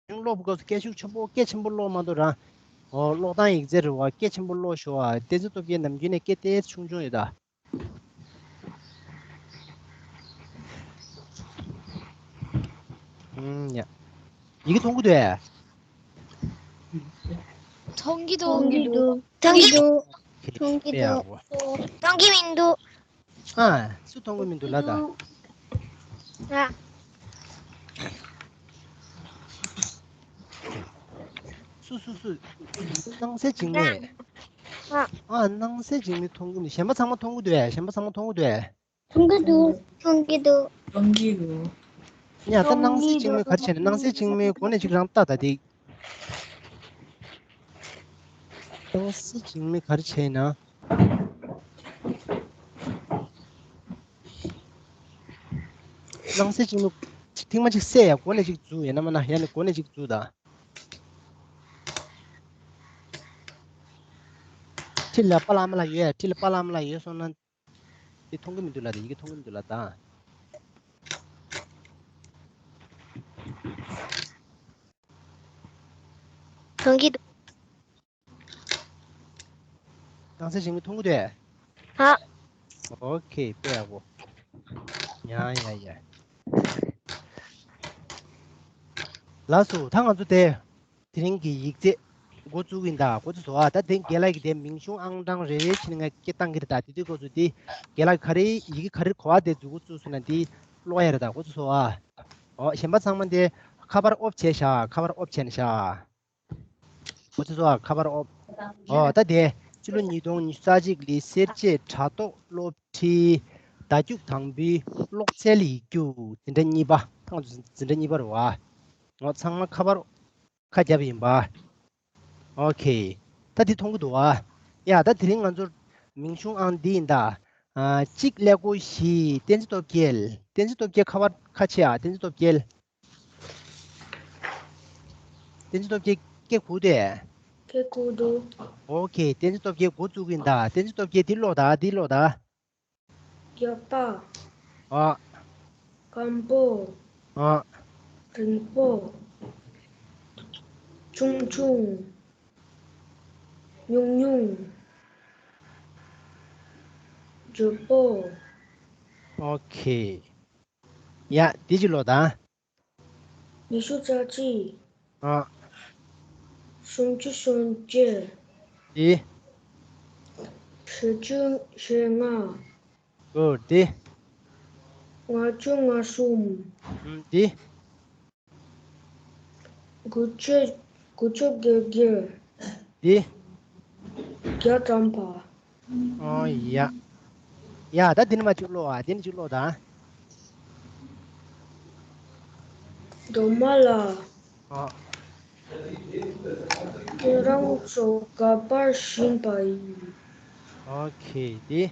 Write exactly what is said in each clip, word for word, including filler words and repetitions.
ཆུང་ཀློག་པའི་སྐབས་སུ་སྐད་ཤུགས་ཆེན་པོ་སྐད་ཆེན་པོ་ཀློག་མ་གཏོགས་རང་། ཨོ་ཀློག་སྟངས་ཡིག་ཚད་རེད་བ། སྐད་ཆེན་པོ་ཀློག་ཤོག་ཨ། བསྟན་འཛིན་སྟོབས་རྒྱལ་ནམ་རྒྱུན་ནས་སྐད་ཏོག་ཙམ་ཆུང་ཆུང་ཡོད་ད། ཨུམ། ཡ། ཡི་གེ་མཐོང་གི་འདུག་ཨེ། མཐོང་གི་འདུག་མཐོང་གི་འདུག་མཐོང་གི་འདུག་མཐོང་གི་འདུག་མཐོང་གི་མི་འདུག་ཨ། སུ་མཐོང་གི་མི་འདུག་ལབ་ད། ང་། སུ་སུ་སུ། སྣང་གསལ་འཇིགས་མེད། ང་། ཨ། སྣང་གསལ་འཇིགས་མེད་མཐོང་གི་མི། གཞན་པ་ཚང་མ་མཐོང་གི་འདུག་ཨེ། གཞན་པ་ཚང་མ་མཐོང་གི་འདུག་ཨེ། མཐོང་གི་འདུག་མཐོང་གི་འདུག་མཐོང་གི་འདུག་ཡ། ད་སྣང་གསལ་འཇིགས་མེད་ག་རེ་བྱས་ནས། སྣང་གསལ་འཇིགས་མེད་གོང་ནས་ཅིག་རང་ལྟ་ད་དེ། སྣང་གསལ་འཇིགས་མེད་ག་རེ་བྱས་ན། སྣང་གསལ་འཇིགས་མེད་ཐེངས་མ་གཅིག་གསལ་ཡ། གོང་ནས་ཅིག་འཛུགས། ཡ་ན་མ་ན་ཡ་ནས་གོང་ནས་ཅིག་འཛུགས་ད། འཁྲིས་ལ་པཱ་ལགས་ཨ་མ་ལགས་ཡོད་ཡ། འཁྲིས་ལ་པཱ་ལགས་ཨ་མ་ལགས་ཡོད་སོང་ན། དེ་མཐོང་གི་མི་འདུག་ལབ་ད། ཡི་གེ་མཐོང་གི་མི་འདུག་ལབ་ད། མཐོང་གི་འདུག་སྣང་གསལ་འཇིགས་མེད་མཐོང་གི་འདུག་ཨ། ཨོ་ཁེ། དཔེ་ཡག་པོ། ཡ་ཡ་ཡ། ལགས་སོ། ད་ང་ཚོ་དེ། དེ་རིང་གི་ཡིག་ཚད་འགོ་བཙུགས་ཀྱི་ཡིན་ད། འགོ་བཙུགས་སོང་ཨ། ད་དེ་རྒན་ལགས་ཀྱིས་དེ་མིང་གཞུང་ཨང་གྲངས་རེ་རེ་བྱས་ནས་ང་སྐད་བཏང་གི་རེད་ད། དེ་དུས་སྐབས་སུ་དེ་རྒན་ལགས་ག་རེ་ཡི་གེ་ག་རེ་གོ་བ་དེ་འཛུགས་འགོ་བཙུགས་སོང་ན་དེ་ཀློག་ཡ་རེད་ད། འགོ་བཙུགས་སོང་ཨ། ཨོ་གཞན་པ་ཚང་མ་དེ་ཁ་པར་ཨོཕ་བྱས་བཞག་ཁ་པར་ཨོཕ་བྱས་ནས་བཞག་འགོ་བཙུགས་སོང་ཨ། ཁ་པར་ཨོཕ། ཨོ་ད་དེ་སྤྱི་ལོ་ཉིས་སྟོང་ཉི་ཤུ་རྩ་གཅིག་ལོའི་སེར་བྱེས་དྲ་ཐོག་སློབ་ཁྲིད་བརྡ་རྒྱུགས་དང་པོའི་ཀློག་འཚལ་ཡིག་རྒྱུགས་འཛིན་གྲྭ་གཉིས་པ། ད་ང་ཚོ་འཛིན་གྲྭ་གཉིས་པ་རེད་བ། ཨོ་ཚང་མ་ཁ་པར་ཁ་བརྒྱབ་ཡིན་པ། ཨོ་ཁེ། ད་འདི་མཐོང་གི་འདུག་ཨ། ཡ་ད་དེ་རིང་ང་ཚོར་མིང་གཞུང་ཨང་འདི་ཡིན་ད། ཨ། གཅིག་ཀླད་ཀོར། བཞི་བསྟན་འཛིན་སྟོབས་རྒྱལ། བསྟན་འཛིན་སྟོབས་རྒྱལ་ཁ་པར་ཁ་ཕྱེ་ཨ། བསྟན་འཛིན་སྟོབས་རྒྱལ། བསྟན་འཛིན་སྟོབས་རྒྱལ་སྐད་གོ་དེ། སྐད་གོ་འདུག་ཨོ་ཁེ། བསྟན་འཛིན་སྟོབས་རྒྱལ་འགོ་བཙུགས་ཀྱི་ཡིན་ད། བསྟན་འཛིན་སྟོབས་རྒྱལ་འདི་ཀློག་ད། འདི་ཀློག་ད། རྒྱགས་པ། ཨ། སྐམ་པོ། ཨ། རིང་པོ། ཆུང་ཆུང་། ཉུང་ཉུང་། བརྗིད་པོ། ཨོ་ཁེ། ཡ། འདི་ཅིག་ཀློག་དང་། ཉི་ཤུ་རྩ་གཅིག་ཨ། སུམ་ཅུ་སོ་བརྒྱད། འདི། བཞི་བཅུ་ཞེ་ལྔ། ཨོ། འདི། ལྔ་བཅུ་ང་གསུམ། ཨུམ། འདི། དགུ་བཅུ། དགུ་བཅུ་གོ་བརྒྱད། འདི། བརྒྱ་ཐམ་པ། ཨོ་ཡ། ཡ་ད་འདི་ནས་མར་ཅིག་ཀློག་ཨ། འདི་ནས་ཅིག་ཀློག་དང་། རྡོག་མ་ལ། ཨ། ཁྱེད་རང་ཚོ་ག་པར་ཕྱིན་པ་ཡིན། ཨོ་ཁེ། འདི།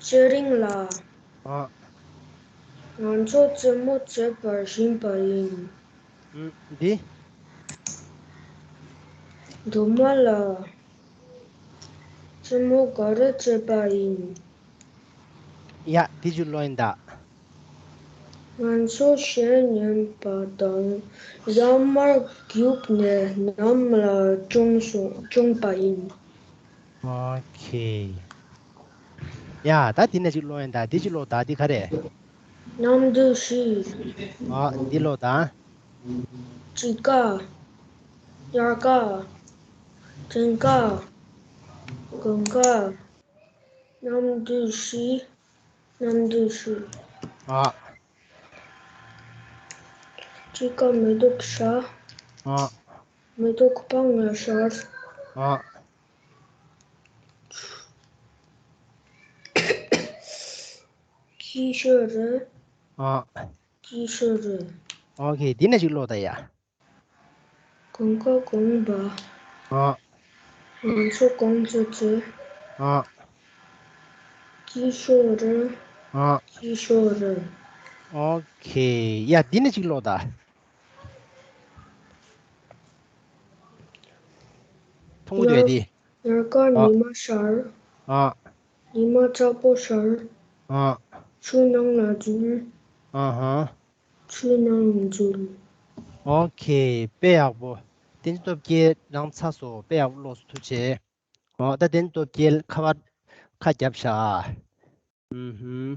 ཚེ་རིང་ལ། ཨ། ང་ཚོ་རྩེད་མོ་རྩེད་པར་ཕྱིན་པ་ཡིན། ཨུམ། འདི། རྡོག་མ་ལ། རྩེད་མོ་ག་རེ་རྩེད་པ་ཡིན། ཡ། འདི་ཅིག་ཀློག་ཡིན་ད། ང་ཚོ་གཞས་ཉན་པ་དང་ཡར་མར་རྒྱུགས་ནས་གནམ་ལ་མཆོངས་སོང་། མཆོངས་པ་ཡིན། ཨོ་ཁེ། ཡ་ད་འདི་ནས་ཅིག་ཀློག་ཡིན་ད། འདི་ཅིག་ཀློག་ད། འདི་ག་རེ། གནམ་གྲུ་བཞི། ཨ། འདི་ཀློག་དང་། དཔྱིད་ཀ། དབྱར་ཀ། སྤྲིན་ཀ། དགུན་ཀ། གནམ་གྲུ་བཞི། གནམ་གྲུ་བཞི། ཨ། དཔྱིད་ཀ་མེ་ཏོག་ཤར། ཨ། མེ་ཏོག་པང་ལ་ཤར། ཨ། སྐྱིད་ཤོས་རེད། ཨ། སྐྱིད་ཤོས་རེད། ཨོ་ཁེ། འདི་ནས་ཅིག་ཀློག་ད་ཡ། དགུན་ཁ་དགོངས་པ། ཨ། ང་ཚོ་གོམ་བགྲོད་བྱེད། ཨ། སྐྱིད་ཤོས་རེད། ཨ། སྐྱིད་ཤོས་རེད། ཨོ་ཁེ། ཡ་འདི་ནས་ཅིག་ཀློག་ད། མཐོང་གི་འདུག་ཡ་འདི། དབྱར་ཁ། ཨ། ཉི་མ་ཤར། ཨ། ཉི་མ་ཚ་པོ་ཤར། ཨ། ཆུ་ནང་ལ་འཛུལ། ཨ་ཧ། ཆུ་ནང་འཛུལ། ཨོ་ཁེ། དཔེ་ཡག་པོ། བསྟན་འཛིན་སྟོབས་རྒྱལ་རང་ཚར་སོང་། དཔེ་ཡག་པོ་ཀློག་སོང་། ཐུགས་རྗེ་ཆེ། ཨོ་ད་བསྟན་འཛིན་སྟོབས་རྒྱལ་ཁ་པར་ཁ་རྒྱབ་ཤག་ཨུ་ཧུམ།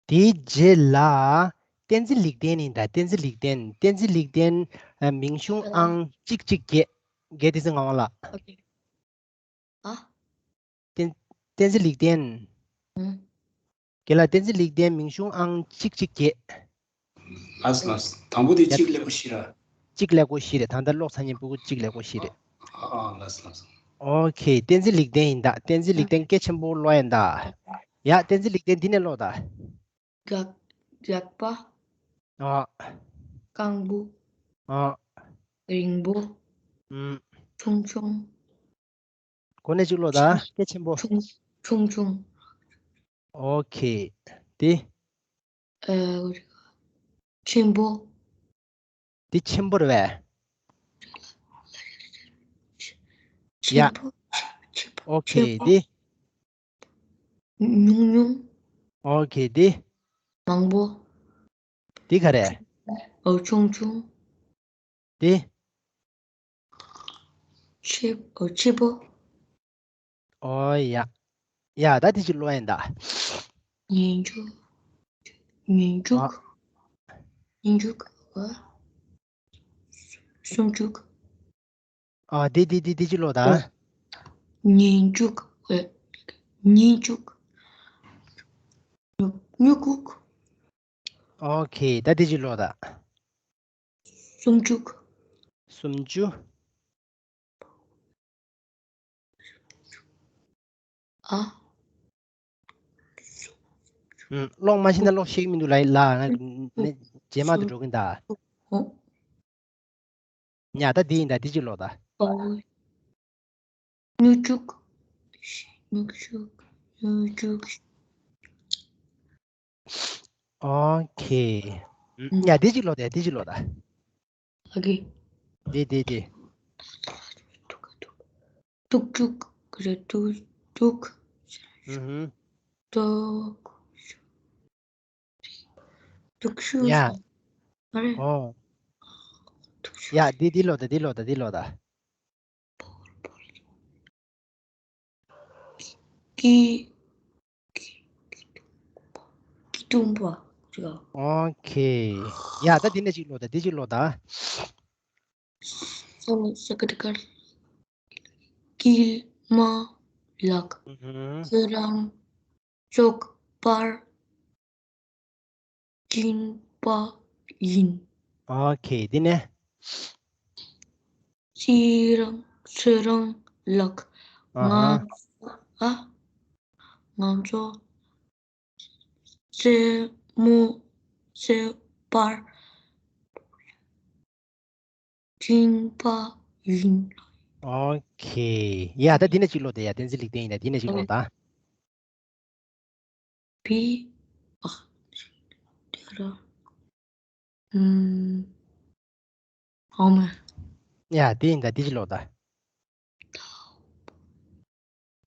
དེའི་རྗེས་ལ་བསྟན་འཛིན་ལེགས་ལྡན་ཡིན་ད། བསྟན་འཛིན་ལེགས་ལྡན། བསྟན་འཛིན་ལེགས་ལྡན། ཨ། མིང་གཞུང་ཨང་གཅིག་གཅིག་བརྒྱད། བརྒྱད་དེ་ཚེ་ངག་དབང་ལགས། ཨོ་ཁེ། ཨ། བསྟན་བསྟན་འཛིན་ལེགས་ལྡན། ཨུ། རྒན་ལགས། བསྟན་འཛིན་ལེགས་ལྡན། མིང་གཞུང་ཨང་གཅིག་གཅིག་བརྒྱད། ལགས་སོ་ལགས་སོ། དང་པོ་དེ། ཡ། གཅིག་ཀླད་ཀོར་བཞི་ར། གཅིག་ཀླད་ཀོར་བཞི་རེད། ད་ལྟ་ཀློག་ཚར་མཁན་ཕྲུ་གུ་གཅིག་ཀླད་ཀོར་བཞི་རེད། ཨ་ཨ། ལགས་སོ་ལགས་སོ། ཨོ་ཁེ། བསྟན་འཛིན་ལེགས་ལྡན་ཡིན་ད། བསྟན་འཛིན་ལེགས་ལྡན་སྐད་ཆེན་པོ་ཀློག་ཡིན་ད། ཡ། བསྟན་འཛིན་ལེགས་ལྡན་འདི་ནས་ཀློག་ད། རྒྱགས་རྒྱགས་པ། ཨ། རྐང་པ། ཨ། རིང་པོ། ཨུམ། ཆུང་ཆུང་། གོ་ནས་གཅིག་ཀློག་ད། ཆུང་སྐད་ཆེན་པོ། ཆུང་ཆུང་ཆུང་། ཨོ་ཁེ། དེ། ཨ། ཆེན་པོ། དེ་ཆེན་པོ་རེད་པས། ཡ། ཆེན་པོ། ཆེན་པོ། ཨོ་ཁེ། ཆེན་པོ། དེ། ཉུང་ཉུང་། ཨོ་ཁེ། དེ། མང་པོ། དེ་ག་རེ། ཨོ། ཆུང་ཆུང་། དེ། ཆེ། ཨོ། ཆེ་པོ། ཨོ་ཡ། ཡ། ད་དེ་གཅིག་ཀློག་ཡིན་ད། ཉིས་འགྱུར། ཉིས་འགྱུར། ཨ། ཉིས་འགྱུར། ཨ། སུམ་འགྱུར། ཨ། དེ་དེ་དེ་དེ་གཅིག་ཀློག་ད། ཉིས་འགྱུར། ཨེ། ཉིས་འགྱུར། སྨྱུ་གུ། ཨོ་ཁེ། ད་དེ་གཅིག་ཀློག་ད། སུམ་འགྱུར། སུམ་འགྱུར། ཨ། ཨུམ། ཀློག་མ་ཤེས་ན་ཀློག་ཤེས་ཀྱི་མི་འདུག་ལབ་ཡིན་ལ། ང་ནི་རྗེས་མ་དུ་འགྲོ་གིན་ད། ཨོ། ཡ། ད་འདི་ཡིན་ད། འདི་གཅིག་ཀློག་ད། ཨོ། སྨྱུ་གུ། སྨྱུ་གུ། སྨྱུ་གུ། ཨོ་ཁེ། ཨུམ། ཡ། འདི་གཅིག་ཀློག་ད། འདི་གཅིག་ཀློག་ད། ཨོ་ཁེ། འདི་འདི་འདི། ཐུག་ཐུག་ཐུག་ཐུག་ཐུག་ཐུག་ཐུག་ཐུག་ཨུ་ཧུམ། ཐུག་ཐུག་ཤུ། ཡ། ཨ་རེ། ཨོ། ཐུག་ཤུ། ཡ། འདི་འདི་ཀློག་ད། འདི་ཀློག་ད། འདི་ཀློག་ད། ཀི། ཀི། ཀི་དུམ་པ། རེད། ཨོ་ཁེ། ཡ། ད་འདི་ནས་གཅིག་ཀློག་ད། འདི་གཅིག་ཀློག་ད། སོ་ནི་སེ་ཀ་ཏི་ཀར། དཀྱིལ་མ་ལགས། ཨུ་ཧུམ། ཁྱོད་རང་ཚོགས་པར་ཕྱིན་པ་ཡིན། ཨོ་ཁེ། དེ་ནས། ཁྱེད་རང་ཁྱེད་རང་ལགས། ཨ་ཧ། ང་ཚོ། ཨ། ང་ཚོ་རྩེད་མོ་རྩེད་པར་ཕྱིན་པ་ཡིན། ཨོ་ཁེ། ཡ། ད་འདི་ནས་གཅིག་ཀློག་ད། ཡ། བསྟན་འཛིན་ལེགས་ལྡན་ཡིན་ད། འདི་ནས་གཅིག་ཀློག་ད། བི། ཨ། དེ་ར། ཨུམ། ཨོ་མ། ཡ། དེ་ཡིན་ད། དེ་གཅིག་ཀློག་ད།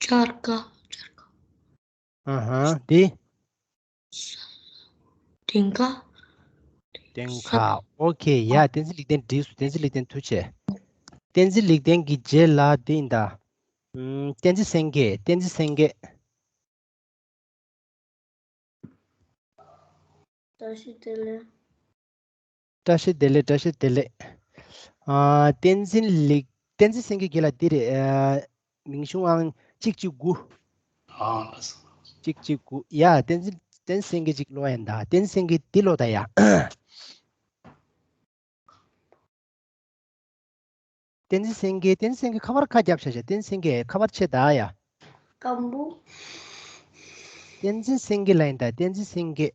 སྦྱར་ཀ་སྦྱར་ཀ་ཨ་ཧ། དེ། སྟེང་ཀ་སྟེང་ཀ་ཨོ་ཁེ། ཡ། བསྟན་འཛིན་ལེགས་ལྡན་འགྲིག་སོང་། བསྟན་འཛིན་ལེགས་ལྡན་ཐུགས་རྗེ་ཆེ། བསྟན་འཛིན་ལེགས་ལྡན་གྱི་རྗེས་ལ་དེ་ཡིན་ད། ཨུམ། བསྟན་འཛིན་སེང་གེ། བསྟན་འཛིན་སེང་གེ། བཀྲ་ཤིས་བདེ་ལེགས། བཀྲ་ཤིས་བདེ་ལེགས། བཀྲ་ཤིས་བདེ་ལེགས། ཨ། བསྟན་འཛིན་ལེགས། བསྟན་འཛིན་སེང་གེ་རྒན་ལགས་འདི་རེད། ཨ། མིང་གཞུང་ཨང་གཅིག་གཅིག་དགུ། ཨ། གཅིག་གཅིག་དགུ། ཡ། བསྟན་འཛིན་བསྟན་འཛིན་སེང་གེ་གཅིག་ཀློག་ཡིན་ད། བསྟན་འཛིན་སེང་གེ་འདི་ཀློག་ད་ཡ། བསྟན་འཛིན་སེང་གེ། བསྟན་འཛིན་སེང་གེ་ཁ་པར་ཁ་རྒྱབ་བཞག་བཞག་བསྟན་འཛིན་སེང་གེ་ཁ་པར་ཕྱེ་ད་ཡ། སྐམ་པོ། བསྟན་འཛིན་སེང་གེ་ལ་ཡིན་ད། བསྟན་འཛིན་སེང་གེ།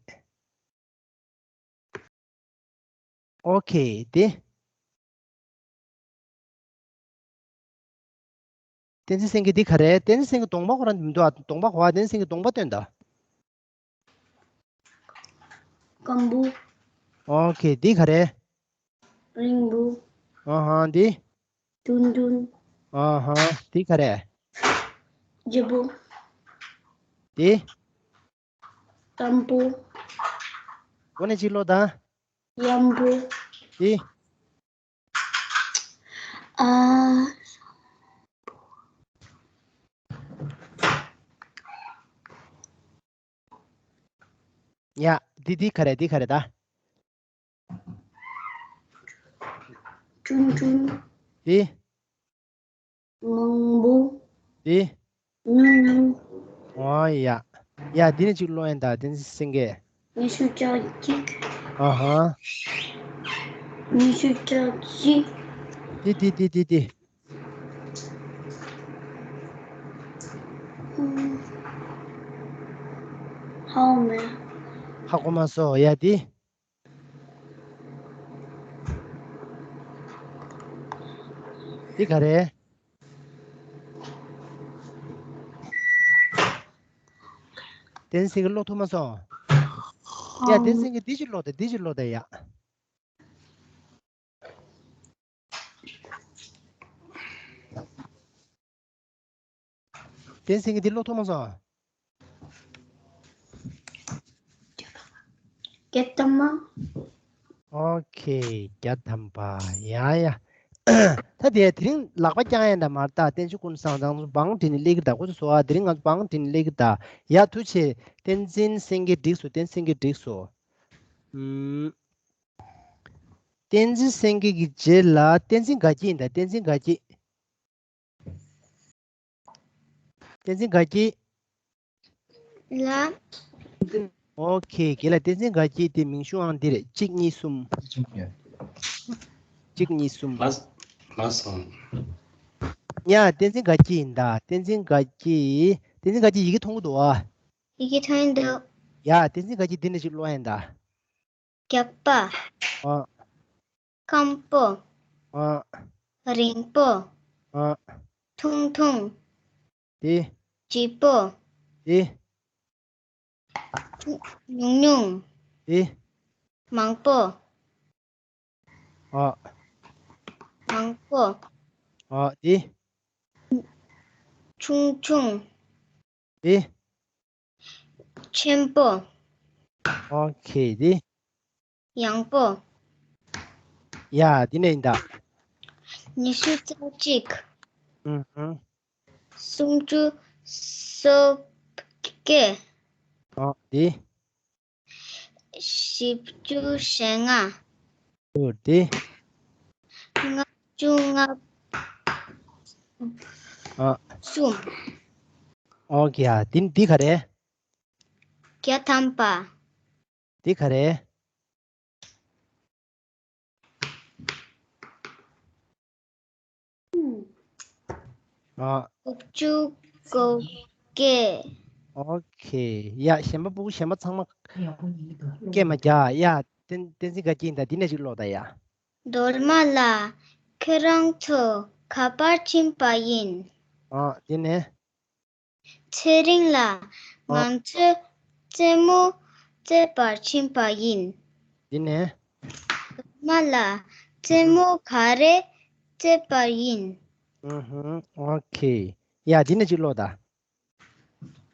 ཨོ་ཁེ། དེ། བསྟན་འཛིན་སེང་གེ་འདི་ག་རེ། བསྟན་འཛིན་སེང་གེ་གདོང་པ་ཁོ་རང་མི་འདུག་ཨ། གདོང་པ་གོ་ཨ། བསྟན་འཛིན་སེང་གེ་གདོང་པ་སྟོན་ད། སྐམ་པོ། ཨོ་ཁེ། འདི་ག་རེ། རིང་པོ། ཨ་ཧ། འདི། ཐུང་ཐུང་། ཨ་ཧ། འདི་ག་རེ། ལྗིད་པོ། འདི། སྐམ་པོ། འགོ་ནས་གཅིག་ཀློག་དང་། གཡམ་པོ། འདི། ཨ། ཡ། འདི་འདི་ག་རེ་འདི་ག་རེ་ད། ཅུང་ཅུང་། འདི། མང་པོ། འདི། ཉུང་ཉུང་། ཨོ་ཡ། ཡ་འདི་ནས་གཅིག་ཀློག་ཡིན་ད་བསྟན་འཛིན་སེང་གེ། ཉི་ཤུ་རྩ་གཅིག་ཨ་ཧ། ཉི་ཤུ་རྩ་གཅིག་འདི་འདི་འདི་འདི་འདི། ཧའོ་མེ། ཧ་གོ་མ་སོང་ཡ་འདི། འདི་ག་རེ། བསྟན་འཛིན་སེང་གེ་ཀློག་ཐུབ་མ་སོང་། ཡ་བསྟན་འཛིན་སེང་གེ་འདི་ཅིག་ཀློག་དང་འདི་ཅིག་ཀློག་དང་ཡ། བསྟན་འཛིན་སེང་གེ་འདི་ཀློག་ཐུབ་མ་སོང་། བརྒྱ་ཐམ་པ། ཨོ་ཁེ། བརྒྱ་ཐམ་པ། ཡ་ཡ། ད་དེ་དེ་རིང་ལག་པ་བརྐྱང་ཡ་འདྲ་མ་རེད་ད། བསྟན་ཆོས་ཀུན་བཟང་ཚང་བང་བསྒྲིགས་ནས་སླེབས་ཀྱི་ད། ཁོ་ཚོ་བཟོ་བ་དེ་རིང་ང་ཚོ་བང་བསྒྲིགས་ནས་སླེབས་ཀྱི་ད། ཡ་ཐུགས་རྗེ་ཆེ། བསྟན་འཛིན་སེང་གེ་འགྲིགས་སོང་། བསྟན་འཛིན་སེང་གེ་འགྲིགས་སོང་། ཨུམ། བསྟན་འཛིན་སེང་གེ་གི་རྗེས་ལ་བསྟན་འཛིན་དགའ་སྐྱིད་ཡིན་ད། བསྟན་འཛིན་དགའ་སྐྱིད། བསྟན་འཛིན་དགའ་སྐྱིད། ལ། ཨོ་ཁེ། རྒན་ལགས་བསྟན་འཛིན་དགའ་སྐྱིད་དེ་མིང་གཞུང་ཨང་འདི་རེད། གཅིག་གཉིས་གསུམ། གཅིག་གཉིས་གསུམ། ལགས་ལགས་སོ། ཡ་བསྟན་འཛིན་དགའ་སྐྱིད་ཡིན་ད། བསྟན་འཛིན་དགའ་སྐྱིད། བསྟན་འཛིན་དགའ་སྐྱིད་ཡི་གེ་མཐོང་གི་འདུག་ཨ། ཡི་གེ་མཐོང་གི་འདུག་ཡ་བསྟན་འཛིན་དགའ་སྐྱིད་འདི་འདྲ་ཞིག་ཀློག་ཡིན་ད། རྒྱགས་པ། ཨ། སྐམ་པོ། ཨ། རིང་པོ། ཨ། ཐུང་ཐུང་། དེ། ལྗིད་པོ། དེ། ཉུང་ཉུང་། དེ། མང་པོ། ཨ། མང་པོ། ཨ། དེ། ཆུང་ཆུང་། དེ། ཆེན་པོ། ཨོ་ཁེ། དེ། ཡང་པོ། ཡ་དེ་ནས་ཡིན་ད། ཉི་ཤུ་རྩ་གཅིག་ཨུ་ཧུ། སུམ་ཅུ་སོ་བརྒྱད། ཨོ་དེ། བཞི་བཅུ་ཞེ་ལྔ། ཨོ་དེ། ལྔ་བཅུ་ང་། ཨ། གསུམ། ཨོ་ཁེ། ཡ་དེ་འདི་ག་རེ། བརྒྱ་ཐམ་པ། འདི་ག་རེ། ཨ། དགུ་བཅུ་གོ་བརྒྱད། ཨོ་ཁེ། ཡ་གཞན་པ་སྤུ་གུ་གཞན་པ་ཚང་མ་སྐད་མ་རྒྱག་ཡ། བསྟན་བསྟན་འཛིན་དགའ་སྐྱིད་ཡིན་ད། འདི་ནས་ཅིག་ཀློག་ད་ཡ། རྡོལ་མ་ལགས། ཁྱེད་རང་ཚོ་ག་པར་ཕྱིན་པ་ཡིན། ཨ། འདི་ནས། ཚེ་རིང་ལགས། ཨ། ང་ཚོས་རྩེད་མོ་རྩེད་པར་ཕྱིན་པ་ཡིན། འདི་ནས། རྡོལ་མ་ལགས། རྩེད་མོ་ག་རེ་རྩེད་པ་ཡིན། ཨུ་ཧུ། ཨོ་ཁེ། ཡ་འདི་ནས་ཅིག་ཀློག་ད།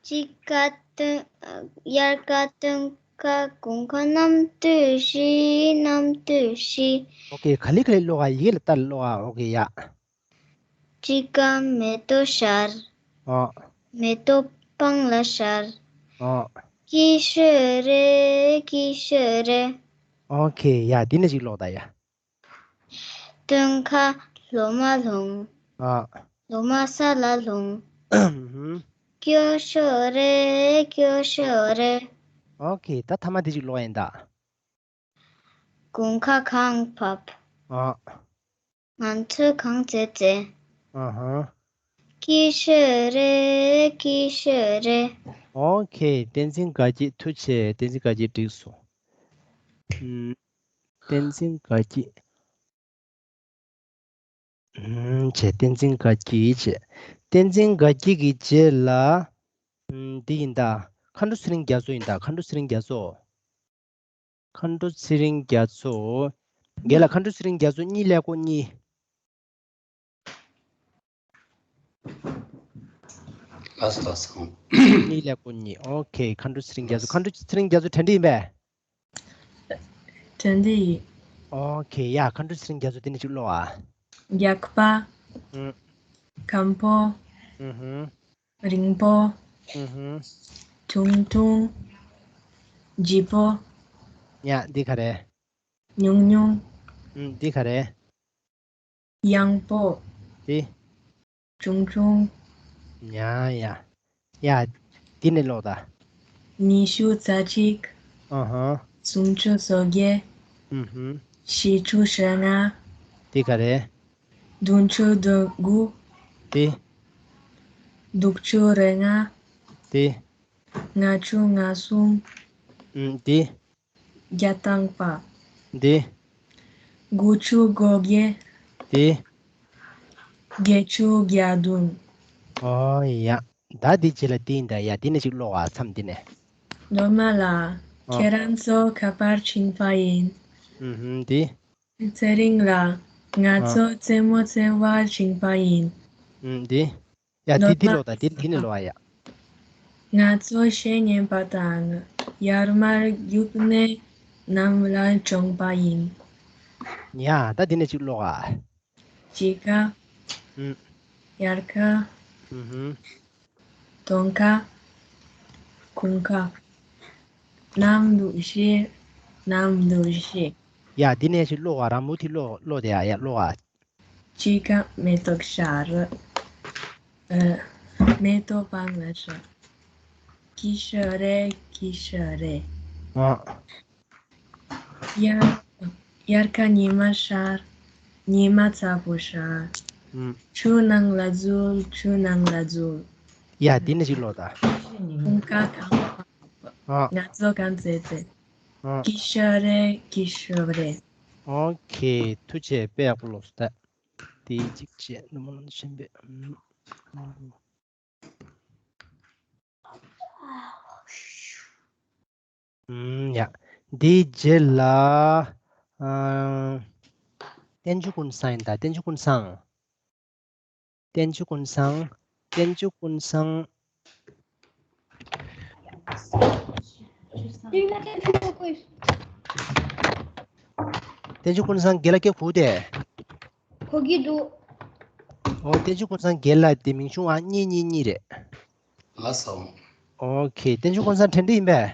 དཔྱིད་ཀ་སྟོན། དབྱར་ཀ་སྟོན་ཀ་དགུན་ཁ་གནམ་དུས་བཞི། གནམ་དུས་བཞི། ཨོ་ཁེ། ག་ལེ་ག་ལེ་ཀློག་ཨ། ཡི་གེ་ལ་ལྟ་ཀློག་ཨ། ཨོ་ཁེ། ཡ། དཔྱིད་ཀ་མེ་ཏོག་ཤར། ཨོ། མེ་ཏོག་སྤང་ལ་ཤར། ཨོ། སྐྱིད་ཤོས་རེད། སྐྱིད་ཤོས་རེད། ཨོ་ཁེ། ཡ་འདི་ནས་ཅིག་ཀློག་ད་ཡ། སྟོན་ཁ་ལོ་མ་ལྷུང་། ཨ། ལོ་མ་ས་ལ་ལྷུང་། ཨུ་ཧུ། སྐྱོ་ཤོས་རེད། སྐྱོ་ཤོས་རེད། ཨོ་ཁེ། ད་ཐ་མ་དེ་ཅིག་ཀློག་ཡིན་ད། དགུན་ཁ་གངས་བབས། ཨ། ང་ཚོས་གངས་རྩེད་རྩེད། ཨ་ཧ། སྐྱིད་ཤོས་རེད། སྐྱིད་ཤོས་རེད། ཨོ་ཁེ། བསྟན་འཛིན་དགའ་སྐྱིད། ཐུགས་རྗེ་ཆེ། བསྟན་འཛིན་དགའ་སྐྱིད་འགྲིག་སོང་། ཨུམ། བསྟན་འཛིན་དགའ་སྐྱིད། ཨུམ། བྱས། བསྟན་འཛིན་དགའ་སྐྱིད་བྱས། བསྟན་འཛིན་དགའ་སྐྱིད་ཀྱི་རྗེས་ལ། ཨུམ། འདི་ཡིན་ད། མཁའ་འགྲོ་ཚེ་རིང་རྒྱ་མཚོ་ཡིན་ད། མཁའ་འགྲོ་ཚེ་རིང་རྒྱ་མཚོ། མཁའ་འགྲོ་ཚེ་རིང་རྒྱ་མཚོ། རྒན་ལགས། མཁའ་འགྲོ་ཚེ་རིང་རྒྱ་མཚོ་གཉིས་ཀླད་ཀོར་གཉིས། ལགས་སོ་ལགས་སོ། གཉིས་ཀླད་ཀོར་གཉིས། ཨོ་ཁེ། མཁའ་འགྲོ་ཚེ་རིང་རྒྱ་མཚོ། མཁའ་འགྲོ་ཚེ་རིང་རྒྱ་མཚོ་གྲ་སྒྲིག་ཡིན་པས། དོན་དེ་ཡིན། ཨོ་ཁེ། ཡ། མཁའ་འགྲོ་ཚེ་རིང་རྒྱ་མཚོ་དེ་ནས་ཅིག་ཀློག་ཨ། རྒྱགས་པ། ཨུམ། སྐམ་པོ། ཨུ་ཧུམ། རིང་པོ། ཨུ་ཧུམ། ཐུང་ཐུང་། ལྗིད་པོ། ཡ། འདི་ག་རེ། ཉུང་ཉུང་། ཨུམ། འདི་ག་རེ། ཡང་པོ། འདི། ཆུང་ཆུང་། ཡ་ཡ། ཡ། འདི་ནས་ཀློག་ད། ཉི་ཤུ་རྩ་གཅིག་ཨ་ཧ། སུམ་ཅུ་སོ་བརྒྱད། ཨུ་ཧུམ། བཞི་བཅུ་ཞེ་ལྔ། འདི་ག་རེ། བདུན་ཅུ་དོན་དགུ། འདི། དྲུག་ཅུ་རེ་ལྔ། འདི། ལྔ་བཅུ་ང་གསུམ། ཨུམ། འདི། བརྒྱ་དང་པ། འདི། དགུ་བཅུ་གོ་བརྒྱད། འདི། བརྒྱད་ཅུ་གྱ་བདུན། ཨོ་ཡ། ད་འདི་རྗེས་ལ་འདི་ཡིན་ད། ཡ། འདི་ནས་ཅིག་ཀློག་ཨ། མཚམས་འདི་ནས། སྒྲོལ་མ་ལགས། ཨ། ཁྱེད་རང་ཚོ་ག་པར་ཕྱིན་པ་ཡིན། ཨུ་ཧུམ། འདི། ཚེ་རིང་ལགས། ང་ཨ། ཚོ་རྩེད་མོ་རྩེ་བར་ཕྱིན་པ་ཡིན། ཨུམ། འདི། ཡ། འདི་འདི་ཀློག་ད། འདི་འདི་ནས་ཀློག་ཨ་ཡ། ང་ཚོ་གཞས་ཉན་པ་དང་ཡར་མར་རྒྱུགས་ནས་གནམ་ལ་མཆོངས་པ་ཡིན། ཡ། ད་འདི་ནས་ཅིག་ཀློག་ཨ། དཔྱིད་ཀ་ཨུམ། དབྱར་ཀ་ཨུ་ཧུམ། སྟོན་ཀ་དགུན་ཀ་གནམ་དུ་བཞེས། གནམ་དུ་བཞེས། ཡ། འདི་ནས་ཅིག་ཀློག་ཨ། རང་མུ་མཐུད་ཀློག་ཀློག་དེ་ཡ། ཡ། ཀློག་ཨ། དཔྱིད་ཀ་མེ་ཏོག་ཤར། ཨ། མེ་ཏོག་སྤང་ལ་ཤར། སྐྱིད་ཤོས་རེད། སྐྱིད་ཤོས་རེད། ཨ། དབྱར། དབྱར་ཁ་ཉི་མ་ཤར། ཉི་མ་ཚ་པོ་ཤར། ཨུམ། ཆུ་ནང་ལ་འཛུལ། ཆུ་ནང་ལ་འཛུལ། ཡ། འདི་ནས་ཅིག་ཀློག་ད། ཁུངས་སྐར་གང་བབས། ཨ། ང་ཚོ་གངས་རྩེད་རྩེད། ཨ། སྐྱིད་ཤོས་རེད། སྐྱིད་ཤོས་རེད། ཨོ་ཁེ། ཐུགས་རྗེ་ཆེ། དཔེ་ཡག་པོ་ཀློག་སོང་ད། དེ་གཅིག་བྱས། ནུ་མོ་ལ་ཤན་པས། ཨུམ། ཨུམ། ཡ། འདིའི་རྗེས་ལ། ཨ། བསྟན་ཆོས་ཀུན་བཟང་ཡིན་ད། བསྟན་ཆོས་ཀུན་བཟང་། བསྟན་ཆོས་ཀུན་བཟང་། བསྟན་ཆོས་ཀུན་བཟང་། བསྟན་ཆོས་ཀུན་བཟང་རྒན་ལགས་སྐད་གོ་དེ། གོ་གི་འདུག་ཨོ། བསྟན་ཆོས་ཀུན་བཟང་རྒན་ལགས་དེ་མིང་ཆུང་བ་གཉིས་གཉིས་གཉིས་རེད། ལགས་སོ། ཨོ་ཁེ། བསྟན་ཆོས་ཀུན་བཟང་དྲན་འདི་ཡིན་པས།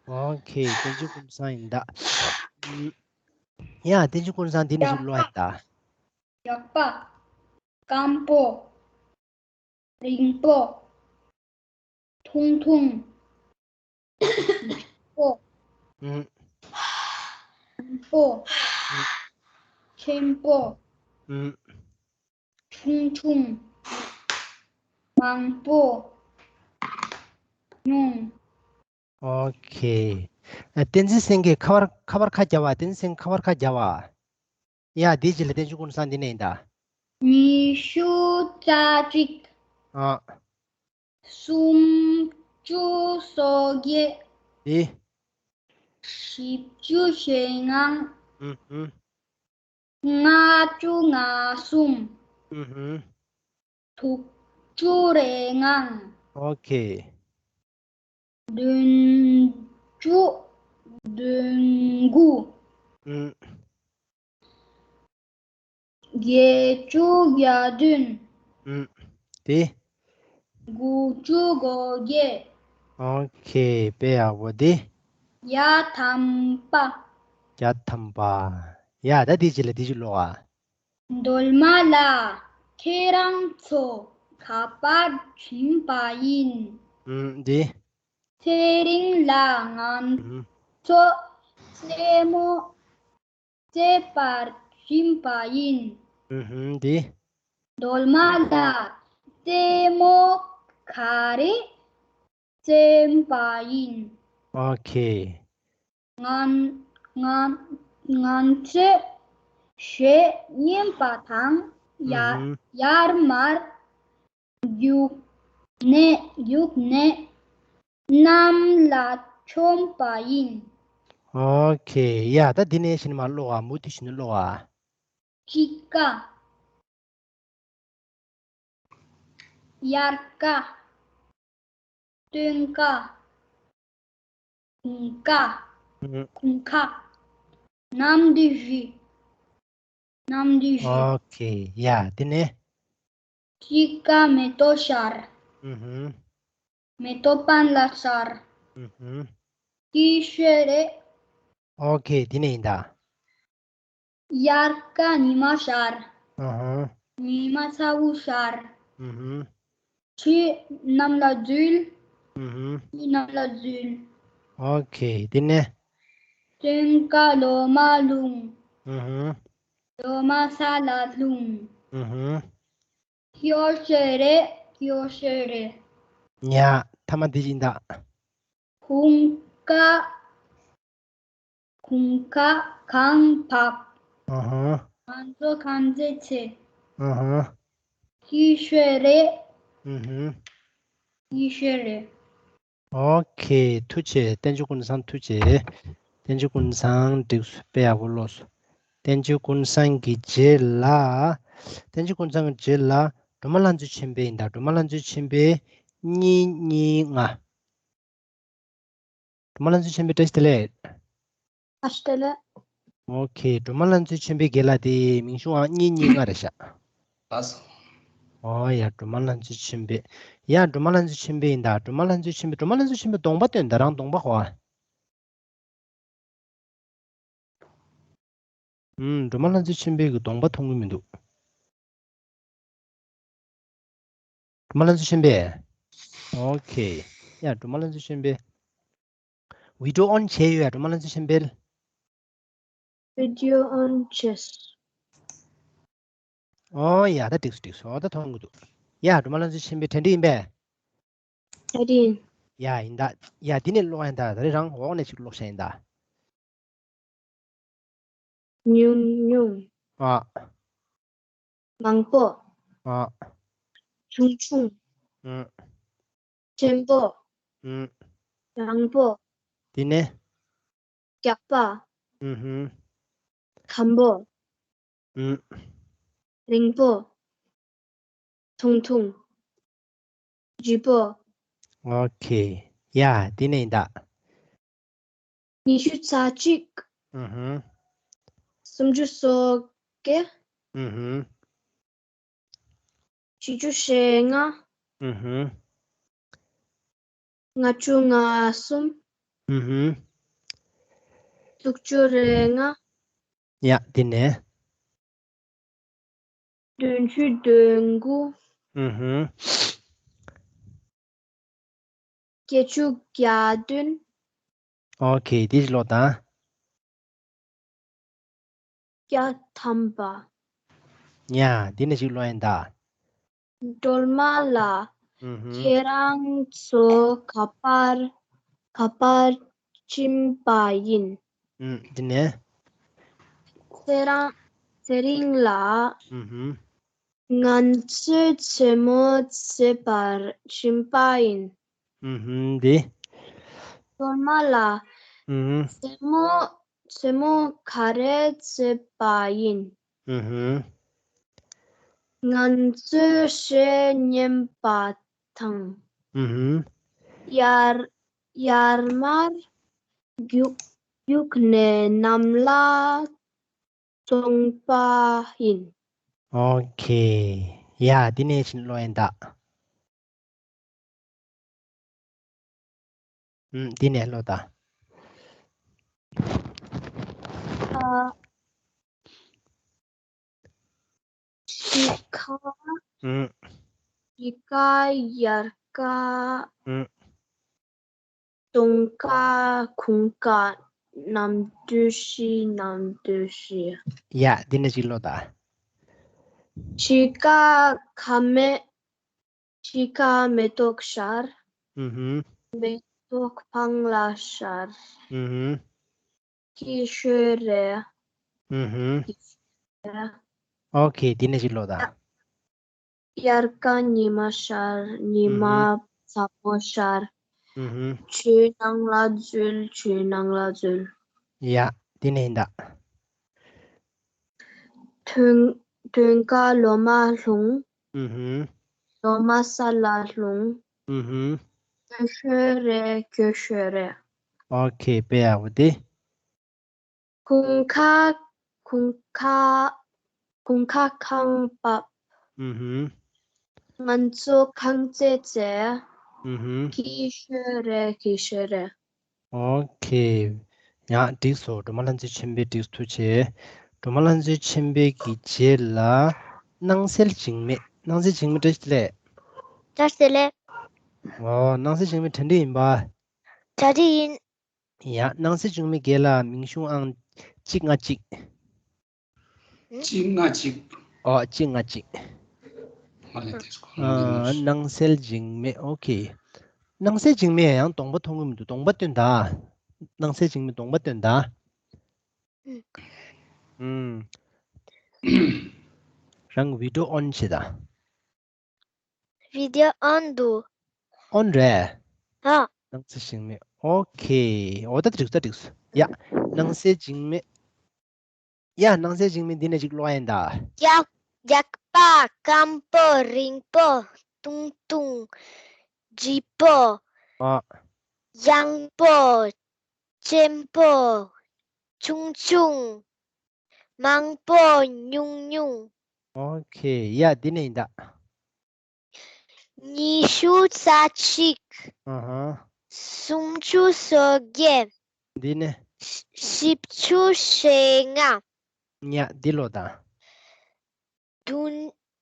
ཨོ་ཁེ། བསྟན་ཆོས་ཀུན་བཟང་ཡིན་ད། ཡ། བསྟན་ཆོས་ཀུན་བཟང་འདི་ནས་ཅིག་ཀློག་ཡ་ད། རྒྱགས་པ། སྐམ་པོ། རིང་པོ། ཐུང་ཐུང་། ལྗིད་པོ། ཨུམ། མང་པོ། ཨུམ། ཆེན་པོ། ཨུམ། ཆུང་ཆུང་། མང་པོ། ཉུང་། ཨོ་ཁེ། ཨ། བསྟན་འཛིན་སེང་གེ་ཁ་པར་ཁ་པར་ཁ་རྒྱབ་པ། བསྟན་འཛིན་སེང་གེ་ཁ་པར་ཁ་རྒྱབ་པ། ཡ། དེའི་རྗེས་ལ་བསྟན་ཆོས་ཀུན་བཟང་འདི་ནས་ཡིན་ད། ཉི་ཤུ་རྩ་གཅིག་ཨ། སུམ་ཅུ་སོ་བརྒྱད། དེ། བཞི་བཅུ་ཞེ་ལྔ། ཨུ་ཧུ། ལྔ་བཅུ་ང་གསུམ། ཨུ་ཧུ། དྲུག་ཅུ་རེ་ལྔ། ཨོ་ཁེ། བདུན་ཅུ་བདུན་དགུ། ཨུ། བརྒྱད་ཅུ་གྱ་བདུན། ཨུ། དེ། དགུ་བཅུ་གོ་བརྒྱད། ཨོ་ཁེ། དཔེ་ཡག་པོ་དེ། བརྒྱ་ཐམ་པ། བརྒྱ་ཐམ་པ། ཡ། ད་དེའི་རྗེས་ལ་དེ་ཅིག་ཀློག་ཨ། སྒྲོལ་མ་ལགས། ཁྱེད་རང་ཚོ་ག་པར་ཕྱིན་པ་ཡིན། ཨུམ། འདི། ཚེ་རིང་ལགས། ང་ཚོ་རྩེད་མོ་རྩེད་པར་ཕྱིན་པ་ཡིན། ཨུམ། འདི། སྒྲོལ་མ་ལགས། རྩེད་མོ་ག་རེ་རྩེད་པ་ཡིན། ཨོ་ཁེ། ང་ང་ང་ཚོས་གཞས་ཉན་པ་དང་ཡ་ཨུ་ཧུམ། ཡར་མར་རྒྱུགས་ནས་རྒྱུགས་ནས་གནམ་ལ་མཆོངས་པ་ཡིན། ཨོ་ཁེ། ཡ། ད་འདི་ནས་གཞི་ནས་མར་ཀློག་ཨ། མུ་མཐུད་བྱས་ནས་ཀློག་ཨ། དཔྱིད་ཀ། དབྱར་ཀ། སྟོན་ཀ། དགུན་ཀ། ཨུ་ཧུམ། གུང་ཁ། གནམ་དུས་བཞི། གནམ་དུས་བཞི། ཨོ་ཁེ། ཡ། དེ་ནས། དཔྱིད་ཀ་མེ་ཏོག་ཤར། ཨུ་ཧུམ། མེ་ཏོག་པན་ལ་ཤར། ཨུ་ཧུམ། སྐྱིད་ཤོས་རེད། ཨོ་ཁེ། དེ་ནས་ཡིན་ད། དབྱར་ཁ་ཉི་མ་ཤར། ཨ་ཧ། ཉི་མ་ཚ་བོ་ཤར། ཨུ་ཧུམ། ཆུ་གནམ་ལ་འཛུལ། ཨུ་ཧུམ། ཆུ་གནམ་ལ་འཛུལ། ཨོ་ཁེ། དེ་ནས། སྤྲིན་ཁ་ལོ་མ་ལྷུང་། ཨུ་ཧུམ། ལོ་མ་ས་ལ་ལྷུང་། ཨུ་ཧུམ། སྐྱིད་ཤོས་རེད། སྐྱིད་ཤོས་རེད། ཡ། ཐ་མ་འདི་ཡིན་ད། གུང་ཁ། གུང་ཁ་གངས་བབས། ཨ་ཧ། ང་ཚོ་གངས་རྫས་ཆེ། ཨ་ཧ། སྐྱིད་ཤོས་རེད། ཨུ་ཧུམ། སྐྱིད་ཤོས་རེད། ཨོ་ཁེ། ཐུགས་རྗེ་ཆེ། བསྟན་ཆོས་ཀུན་བཟང་ཐུགས་རྗེ་ཆེ། བསྟན་ཆོས་ཀུན་བཟང་འགྲིག་སོང་། དཔེ་ཡག་པོ་ཀློག་སོང་། བསྟན་ཆོས་ཀུན་བཟང་གི་རྗེས་ལ། བསྟན་ཆོས་ཀུན་བཟང་གི་རྗེས་ལ། སྒྲོལ་མ་ལྷ་མཛོད་ཆེན་པོ་ཡིན་ད། སྒྲོལ་མ་ལྷ་མཛོད་ཆེན་པོའི་གཉིས་གཉིས་ལྔ། སྒྲོལ་མ་ལྷ་མཛོད་ཆེན་པོའི། བཀྲ་ཤིས་བདེ་ལེགས། བཀྲ་ཤིས་བདེ་ལེགས། ཨོ་ཁེ། སྒྲོལ་མ་ལྷ་མཛོད་ཆེན་པོའི་རྒན་ལགས་དེ་མིང་གཞུང་ཨང་གཉིས་གཉིས་ལྔ་རེད་ཤག་ལགས་སོ། ཨོ་ཡ། སྒྲོལ་མ་ལྷ་མཛོད་ཆེན་པོའི། ཡ། སྒྲོལ་མ་ལྷ་མཛོད་ཆེན་པོའི་ཡིན་ད། སྒྲོལ་མ་ལྷ་མཛོད་ཆེན་པོའི། སྒྲོལ་མ་ལྷ་མཛོད་ཆེན་པོའི་གདོང་པ་སྟོན་ད། རང་གདོང་པ་གོ་ཨ། ཨུམ། སྒྲོལ་མ་ལྷ་མཛོད་ཆེན་པོའི་གི་གདོང་པ་མཐོང་གི་མི་འདུག་སྒྲོལ་མ་ལྷ་མཛོད་ཆེན་པོའི། ཨོ་ཁེ། ཡ། སྒྲོལ་མ་ལྷ་མཛོད་ཆེན་པོའི། བི་ཌི་ཡོ་ཨོན་བྱས་ཡོད་ཡ། སྒྲོལ་མ་ལྷ་མཛོད་ཆེན་པོའི། བི་ཌི་ཡོ་ཨོན་བྱས། ཨོ་ཡ། ད་འགྲིག་སོང་འགྲིག་སོང་། ཨོ་ད་མཐོང་གི་འདུག་ཡ། སྒྲོལ་མ་ལྷ་མཛོད་ཆེན་པོའི་གྲ་སྒྲིག་ཡིན་པས། གྲ་སྒྲིག་ཡིན། ཡ་ཡིན་ད། ཡ་འདི་ནས་ཀློག་ཡིན་ད། ད་རེས་རང་འོག་ནས་ཅིག་ཀློག་བྱ་ཡིན་ད། ཉུང་ཉུང་། ཨ། མང་པོ། ཨ། ཆུང་ཆུང་། ཨུ། ཆེན་པོ། ཨུ། ཡང་པོ། དེ་ནས། རྒྱགས་པ། ཨུ་ཧུམ། སྐམ་པོ། ཨུ། རིང་པོ། ཐུང་ཐུང་། ལྗིད་པོ། ཨོ་ཁེ། ཡ། དེ་ནས་ཡིན་ད། ཉི་ཤུ་རྩ་གཅིག་ཨུ་ཧུམ། སུམ་ཅུ་སོ་བརྒྱད། ཨུ་ཧུམ། བཞི་བཅུ་ཞེ་ལྔ། ཨུ་ཧུམ། ལྔ་བཅུ་ང་གསུམ། ཨུ་ཧུམ། དྲུག་ཅུ་རེ་ལྔ། ཡ། དེ་ནས། བདུན་ཅུ་དོན་དགུ། ཨུ་ཧུམ། བརྒྱད་ཅུ་གྱ་བདུན། ཨོ་ཁེ། དེ་ཅིག་ཀློག་དང་། བརྒྱ་ཐམ་པ། ཡ། དེ་ནས་ཅིག་ཀློག་ཡིན་ད། སྒྲོལ་མ་ལགས། ཨུ་ཧུམ། ཁྱེད་རང་ཚོ་ག་པར་ག་པར་ཕྱིན་པ་ཡིན། ཨུ། དེ་ནས། ཚེ་རང་། ཚེ་རིང་ལགས། ཨུ་ཧུམ། ང་ཚོས་རྩེད་མོ་རྩེ་བར་ཕྱིན་པ་ཡིན། ཨུ་ཧུམ། འདི། སྒྲོལ་མ་ལགས། ཨུ་ཧུམ། རྩེད་མོ་རྩེད་མོ་ག་རེ་རྩེས་པ་ཡིན། ཨུ་ཧུམ། ང་ཚོས་གཞས་ཉན་པ་དང་། ཨུ་ཧུམ། ཡར་ཡར་མར་རྒྱུག་རྒྱུག་ནས་གནམ་ལ་བཙོང་པ་ཡིན། ཨོ་ཁེ། ཡ། འདི་ནས་ཕྱིན་ཀློག་ཡིན་ད། ཨུམ། འདི་ནས་ཀློག་ད། ཨ། དཔྱིད་ཀ་ཨུམ། དཔྱིད་ཀ། དབྱར་ཀ་ཨུམ། སྟོན་ཀ། གུང་ཀ། གནམ་དུས་བཞི། གནམ་དུས་བཞི། ཡ། འདི་ནས་ཅིག་ཀློག་ད། དཔྱིད་ཀ་ཁ་མེད། དཔྱིད་ཀ་མེ་ཏོག་ཤར། ཨུ་ཧུམ། མེ་ཏོག་སྤང་ལ་ཤར། ཨུ་ཧུམ། སྐྱིད་ཤོས་རེད། ཨུ་ཧུམ། སྐྱིད་ཤོས་རེད། ཨོ་ཁེ། འདི་ནས་ཅིག་ཀློག་ད། དབྱར་ཁ་ཉི་མ་ཤར། ཉི་མ་ཨུ་ཧུམ། ཚ་པོ་ཤར། ཨུ་ཧུམ། ཆུའི་ནང་ལ་འཛུལ། ཆུའི་ནང་ལ་འཛུལ། ཡ། འདི་ནས་ཡིན་ད། སྟོན། སྟོན་ཀ་ལོ་མ་ལྷུང་། ཨུ་ཧུམ། ལོ་མ་ས་ལ་ལྷུང་། ཨུ་ཧུམ། སྐྱིད་ཤོས་རེད། སྐྱིད་ཤོས་རེད། ཨོ་ཁེ། དཔེ་ཡག་པོ་འདི། དགུན་ཁ་དགུན་ཁ་དགུན་ཁ་ཁང་པ། ཨུ་ཧུམ། ང་ཚོ་ཁང་བརྩེགས་བརྩེགས། ཨུ་ཧུམ། སྐྱིད་ཤོས་རེད། སྐྱིད་ཤོས་རེད། ཨོ་ཁེ། ཡ་འགྲིག་སོང་། སྒྲོལ་མ་ལྷ་མཛེས་ཆེན་པོས་འགྲིག་ཐུགས་རྗེ་ཆེ། སྒྲོལ་མ་ལྷ་མཛེས་ཆེན་པོའི་གི་རྗེས་ལ་སྣང་གསལ་འཇིགས་མེད། སྣང་གསལ་འཇིགས་མེད་བཀྲ་ཤིས་བདེ་ལེགས། བཀྲ་ཤིས་བདེ་ལེགས། ཨོ་སྣང་གསལ་འཇིགས་མེད་གྲ་སྒྲིག་ཡིན་པ། གྲ་སྒྲིག་ཡིན། ཡ་སྣང་གསལ་འཇིགས་མེད་རྒན་ལགས། མིང་གཞུང་ཨང་གཅིག་ལྔ་གཅིག་གཅིག་ལྔ་གཅིག་ཨོ་གཅིག་ལྔ་གཅིག་མ་ལས་དེ་ཁོ་རང་གི་ཨ། སྣང་གསལ་འཇིགས་མེད། ཨོ་ཁེ། སྣང་གསལ་འཇིགས་མེད་ཡང་གདོང་པ་མཐོང་གི་མི་འདུག་གདོང་པ་སྟོན་དང་། སྣང་གསལ་འཇིགས་མེད་གདོང་པ་སྟོན་དང་། ཨུམ། རང་བི་ཌི་ཡོ་ཨོན་བྱེད་དང་། བི་ཌི་ཡོ་ཨོན་འདུག་ཨོན་རེད། ཨ། སྣང་གསལ་འཇིགས་མེད། ཨོ་ཁེ། ཨོ་ད་འགྲིག་ད་འགྲིག་ཡ། སྣང་གསལ་འཇིགས་མེད། ཡ་སྣང་གསལ་འཇིགས་མེད་འདི་ནས་ཅིག་ཀློག་ཡིན་ད། རྒྱགས་རྒྱགས་པ། སྐམ་པོ། རིང་པོ། ཐུང་ཐུང་། བརྗིད་པོ། ཨ། ཡངས་པོ། ཆེན་པོ། ཆུང་ཆུང་། མང་པོ། ཉུང་ཉུང་། ཨོ་ཁེ། ཡ་འདི་ནས་ཡིན་ད། ཉི་ཤུ་རྩ་གཅིག་ཨ་ཧ། སུམ་ཅུ་སོ་བརྒྱད། འདི་ནས། བཞི་བཅུ་ཞེ་ལྔ། ཉ་འདི་ལོ་དང་། བདུན་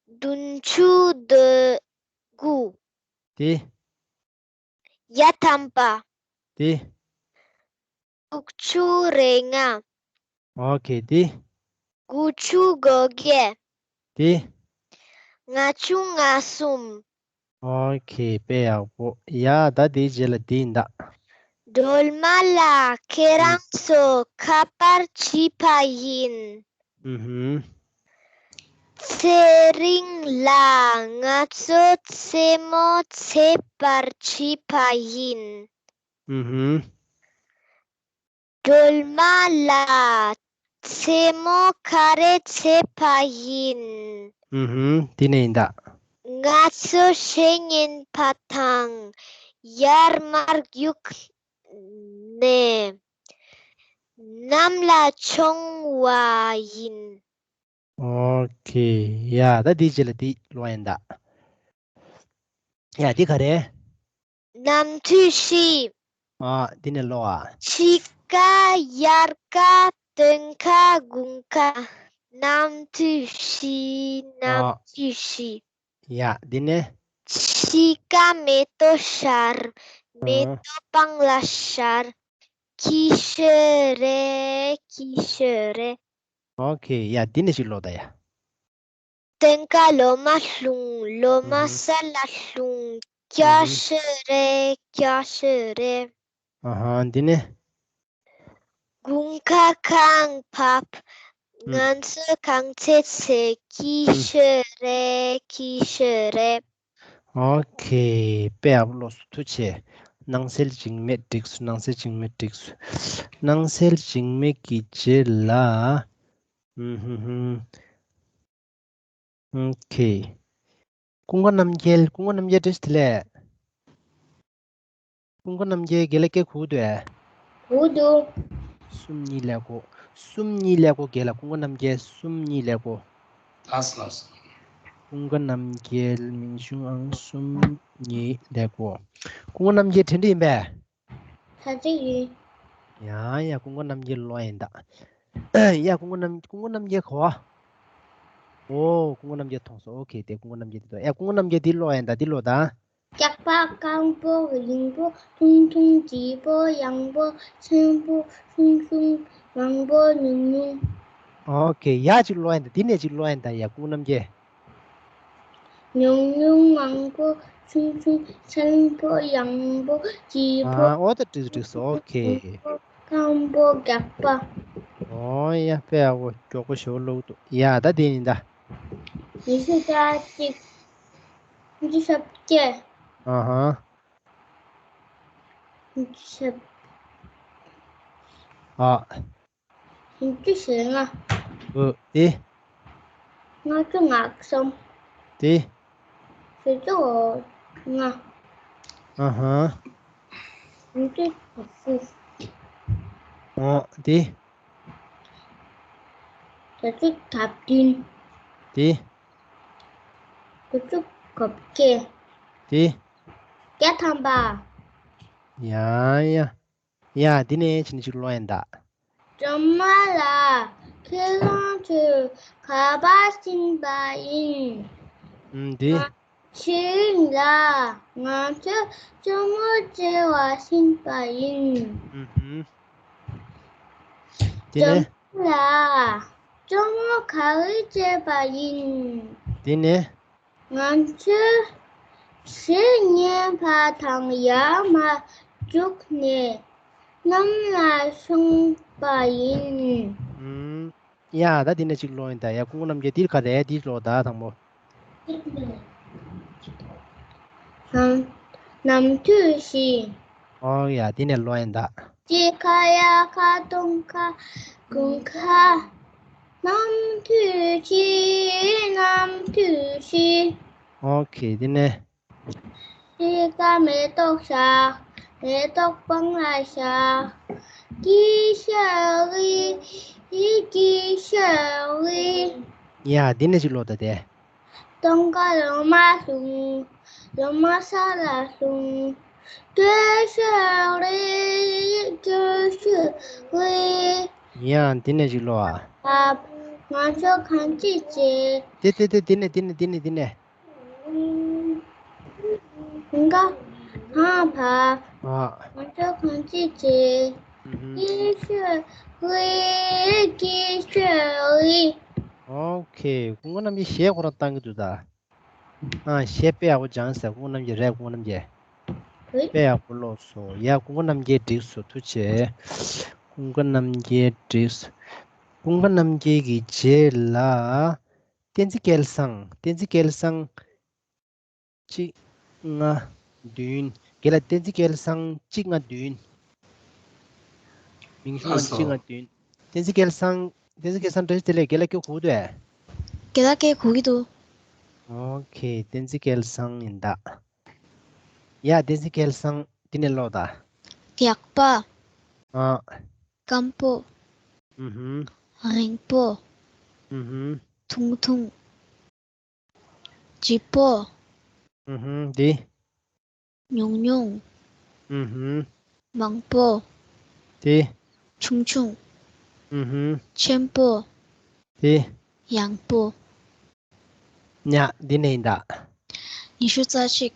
བདུན་ཅུ་དོན་དགུ། དེ། ཡ་ཐམ་པ། དེ། དྲུག་ཅུ་རེ་ལྔ། ཨོ་ཁེ། དེ། དགུ་ཅུ་གོ་བརྒྱད། དེ། ལྔ་བཅུ་ང་གསུམ། ཨོ་ཁེ། དཔེ་ཡག་པོ། ཡ་ད་དེའི་རྗེས་ལ་དེ་ཡིན་ད། སྒྲོལ་མ་ལགས། ཁྱེད་རང་ཚོ་ཁ་པར་བྲིས་པ་ཡིན། ཨུ་ཧུམ། ཚེ་རིང་ལགས། ང་ཚོ་རྩེད་མོ་རྩེ་བར་བྲིས་པ་ཡིན། ཨུ་ཧུམ། སྒྲོལ་མ་ལགས། རྩེད་མོ་ག་རེ་རྩེ་བ་ཡིན། ཨུ་ཧུམ། དེ་ནས་ཡིན་ད། ང་ཚོ་བཤད་ཉན་པ་དང་ཡར་མར་གཡུག་ནས་གནམ་ལ་མཆོང་བ་ཡིན། ཨོ་ཁེ། ཡ་ད་དེའི་རྗེས་ལ་དེ་ཀློག་ཡིན་ད། ཡ་དེ་ག་རེ། ནམ་དུས་བཞི། ཨ་དེ་ནས་ཀློག་ཨ། དཔྱིད་ཀ། དབྱར་ཀ། སྟོན་ཀ། དགུན་ཀ། ནམ་དུས་བཞི། ནམ་ཨ་དུས་བཞི། ཡ་དེ་ནས། དཔྱིད་ཀ་མེ་ཏོག་ཤར། མེ་ཨ་ཏོག་སྤང་ལ་ཤར། སྐྱིད་ཤོས་རེད། སྐྱིད་ཤོས་རེད། ཨོ་ཁེ། ཡ་འདི་ནས་ཞིག་ཀློག་ད་ཡ། སྟོན་ཀ་ལོ་མ་ལྷུང་། ལོ་མ་ཨུ་ཧུ། ས་ལ་ལྷུང་། ཨུ་སྐྱིད་ཧུ། ཤོས་རེད། སྐྱིད་ཤོས་རེད། ཨ་ཧ་འདི་ནས། དགུན་ཁ་ཁང་ཕབ། ཨུ། ང་ཚོ་ཁང་ཚན་ཚེ། སྐྱིད་ཨུ། ཤོས་རེད། སྐྱིད་ཤོས་རེད། ཨོ་ཁེ། དཔེ་ཡག་པོ་ཀློག་སོང་། ཐུགས་རྗེ་ཆེ། སྣང་གསལ་འཇིགས་མེད་འགྲིག་སོང་། སྣང་གསལ་འཇིགས་མེད་འགྲིག་སོང་། སྣང་གསལ་འཇིགས་མེད་ཀྱི་རྗེས་ལ། ཧུམ་ཧུམ་ཧུམ། ཨོ་ཁེ། ཀུན་དགའ་རྣམ་རྒྱལ། ཀུན་དགའ་རྣམ་རྒྱལ་བཀྲ་ཤིས་བདེ་ལེགས། ཀུན་དགའ་རྣམ་རྒྱལ་རྒན་ལགས་སྐད་གོ་འདུག་ཨེ། གོ་འདུག་གསུམ་གཉིས་ཀླད་ཀོར། གསུམ་གཉིས་ཀླད་ཀོར་རྒན་ལགས། ཀུན་དགའ་རྣམ་རྒྱལ་གསུམ་གཉིས་ཀླད་ཀོར། ལགས་སོ་ལགས་སོ། ཀུན་དགའ་རྣམ་རྒྱལ་མིང་གཞུང་ཨང་གསུམ་གཉིས་ཀླད་ཀོར། ཀུན་དགའ་རྣམ་རྒྱལ་གྲ་སྒྲིག་ཡིན་པས། གྲ་སྒྲིག་ཡིན། ཡ་ཡ། ཀུན་དགའ་རྣམ་རྒྱལ་ཀློག་ཡིན་ད། ཡ་ཀུན་དགའ་རྣམ་ཀུན་དགའ་རྣམ་རྒྱལ་གོ་བ། ཨོ་ཀུན་དགའ་རྣམ་རྒྱལ་མཐོང་སོང་། ཨོ་ཁེ། དེ་ཀུན་དགའ་རྣམ་རྒྱལ་དེ་ལྟོས། ཡ་ཀུན་དགའ་རྣམ་རྒྱལ་དེ་ཀློག་ཡིན་ད། དེ་ཀློག་ད། རྒྱགས་པ། སྐམ་པོ། རིང་པོ། ཐུང་ཐུང་། བརྗིད་པོ། ཡངས་པོ། ཆེན་པོ། ཆུང་ཆུང་། མང་པོ། ཉུང་ཉུང་། ཨོ་ཁེ། ཡ་གཅིག་ཀློག་ཡིན་ད། དེ་ནས་གཅིག་ཀློག་ཡིན་ད། ཡ་ཀུན་དགའ་རྣམ་རྒྱལ། ཉུང་ཉུང་། མང་པོ། ཆུང་ཆུང་། ཆེན་པོ། ཡངས་པོ། བརྗིད་པོ། ཨ་ཨོ་ད་འགྲིག་འགྲིག་སོང་། ཨོ་ཁེ། སྐམ་པོ། རྒྱགས་པ། ཨོ་ཡ་དཔེ་ཡག་པོ། མགྱོགས་པོ་ཞེ་པོ་ཀློག་འདུག་ཡ་ད་དེ་ཡིན་ད། ཉི་ཤུ་རྩ་གཅིག་སུམ་ཅུ་སོ་བརྒྱད། ཨ་ཧ། སུམ་ཅུ་སོ། ཨ། སུམ་ཅུ་ཞེ་ལྔ། ཨོ་དེ། ལྔ་བཅུ་ང་གསུམ། དེ། བཞི་བཅུ་ལྔ། ཨ་ཧ། སུམ་ཅུ་དགུ། ཨོ་དེ། དྲུག་ཅུ་གྱ་བདུན། དེ། དྲུག་ཅུ་གོ་བརྒྱད། དེ། བརྒྱ་ཐམ་པ། ཡ་ཡ། ཡ་འདི་ནས་ཕྱིན་ཅིག་ཀློག་ཡིན་ད། སྒྲོལ་མ་ལགས། ཁྱེད་རང་ཚོས་ག་པར་ཕྱིན་པ་ཡིན། ཨུམ་འདི། ཆོས་དབྱིངས་ལགས། ང་ཚོས་གཅུང་མོ་མཇལ་བར་ཕྱིན་པ་ཡིན། ཨུམ་ཧུམ། དེ་ནས། སྒྲོལ་མ་ལགས། གཅུང་མོ་ག་རེ་བྱས་པ་ཡིན། དེ་ནས། ང་ཚོས་གཞས་ཉན་པ་དང་ཡར་མར་རྒྱུགས་ནས་གནམ་ལ་སོང་པ་ཡིན། ཨུམ། ཡ་ད་འདི་ནས་ཅིག་ཀློག་ཡིན་ད། ཡ་ཀུན་དགའ་རྣམ་རྒྱལ་འདི་ག་རེ་འདི་ཀློག་ད་དང་པོ། ནམ་ནམ་དུས་བཞི། ཨོ་ཡ་འདི་ནས་ཀློག་ཡིན་ད། དཔྱིད་ཀ་དབྱར་ཀ་སྟོན་ཀ་དགུན་ཀ། ནམ་དུས་བཞི། ནམ་དུས་བཞི། ཨོ་ཁེ་འདི་ནས། དཔྱིད་ཀ་མེ་ཏོག་བཞག་མེ་ཏོག་སྤང་ལ་བཞག་སྐྱིད་ཤོས་རེད། སྐྱིད་ཤོས་རེད། ཡ་འདི་ནས་ཅིག་ཀློག་ད་དེ། སྟོན་ཀ་ལོ་མ་ལྷུང་། ལོ་མ་ས་ལ་ལྷུང་། སྐྱིད་ཤོས་རེད། སྐྱིད་ཤོས་རེད། ཡ་འདི་ནས་ཅིག་ཀློག་ཨ། ང་ཚོ་གང་ཅི་བྱེད། དེ་དེ་དེ་འདི་ནས་འདི་ནས་འདི་ནས་འདི་ནས། ཀུན་དགའ་ཧང་བ། ཨ། ང་ཚོ་གང་ཅི་བྱེད། ཨུ་ཧུམ། སྐྱིད་ཤོས་རེད། སྐྱིད་ཤོས་རེད། ཨོ་ཁེ། ཀུན་དགའ་རྣམ་རྒྱལ་གཞས་ཁོ་རང་བཏང་གི་འདུག་ད། ཨ་གཞས་དཔེ་ཡག་པོ་སྦྱངས་ཟེར། ཀུན་དགའ་རྣམ་རྒྱལ་རེད། ཀུན་དགའ་རྣམ་རྒྱལ། རེད། དཔེ་ཡག་པོ་ཀློག་སོང་། ཡ་ཀུན་དགའ་རྣམ་རྒྱལ་འགྲིག་སོང་། ཐུགས་རྗེ་ཆེ། ཀུན་དགའ་རྣམ་རྒྱལ་འགྲིག་སོང་། ཀུན་དགའ་རྣམ་རྒྱལ་གྱི་རྗེས་ལ། བསྟན་འཛིན་སྐལ་བཟང་། བསྟན་འཛིན་སྐལ་བཟང་། གཅིག་ལྔ་བདུན། རྒན་ལགས། བསྟན་འཛིན་སྐལ་བཟང་གཅིག་ལྔ་བདུན། མིང་གཞུང་ལ་གཅིག་ལྔ་བདུན། བསྟན་འཛིན་སྐལ་བཟང་། བསྟན་འཛིན་སྐལ་བཟང་བཀྲ་ཤིས་བདེ་ལེགས། རྒན་ལགས་སྐད་གོ་གི་འདུག་གས། རྒན་ལགས་སྐད་གོ་གི་འདུག་ཨོ་ཁེ། བསྟན་འཛིན་སྐལ་བཟང་ཡིན་ད། ཡ་བསྟན་འཛིན་སྐལ་བཟང་འདི་ནས་ཀློག་ད། ཡག་པ། ཨ། སྐམ་པོ། ཨུ་ཧུམ། རིང་པོ། ཨུ་ཧུམ། ཐུང་ཐུང་། ལྗིད་པོ། ཨུ་ཧུམ། འདི། ཉུང་ཉུང་། ཨུ་ཧུམ། མང་པོ། འདི། ཆུང་ཆུང་། ཨུ་ཧུམ། ཆེན་པོ། འདི། ཡངས་པོ། ཉ་འདི་ནས་ཡིན་ད། ཉི་ཤུ་རྩ་གཅིག་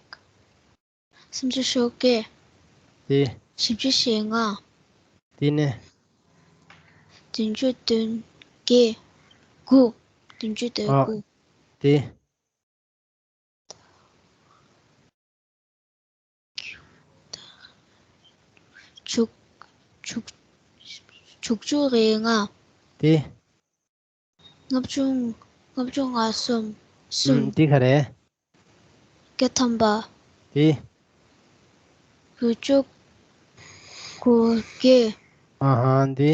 སུམ་ཅུ་སོ་བརྒྱད། དེ། བཞི་བཅུ་ཞེ་ལྔ། དེ་ནས། བདུན་ཅུ་དོན་བརྒྱད། དགུ། བདུན་ཅུ་དོན་ཨ། དགུ། དེ། དྲུག་དྲུག་དྲུག་ཅུ་རེ་ལྔ། དེ། ལྔ་བཅུ། ལྔ་བཅུ་ང་གསུམ། གསུམ། ཨུམ། འདི་ག་རེ། བརྒྱ་ཐམ་པ། དེ། དགུ་བཅུ་གོ་བརྒྱད། ཨ་ཧ། འདི།